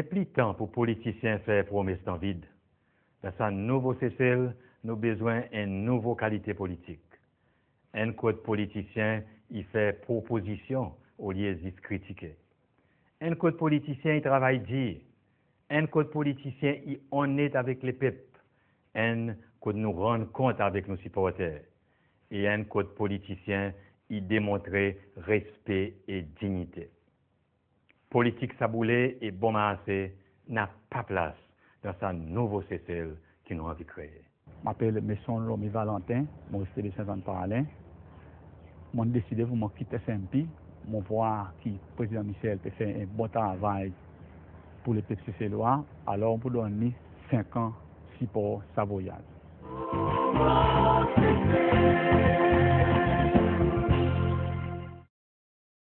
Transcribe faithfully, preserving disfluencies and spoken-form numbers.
pli tan pour politisyen fer promes dan vid. Dan sa nouvo Sesel, nou bezwen en nouvo kalite politik. Enn kot politisyen i fer propozisyon olye zis kritike. Enn kot politisyen i travay dir. Enn kot politisyen i onnet avek lepep. Enn kot nou rann kont avek nou siporter. E enn kot politisyen i demontre respe e dinyite. Politik saboule e bon marse napa plas dan sa nouvo Sesel ki nou anvi kree. Mon apel Mason Lomy Valentin, mon reste de Sent Ann Praslin. Mon'n deside pour mon kit S N P, mon vwar ki Prezidan Michel pe fer en bon travay pour lepep Seselwa, alor mon pou donn li senk an sipor sa voyaz.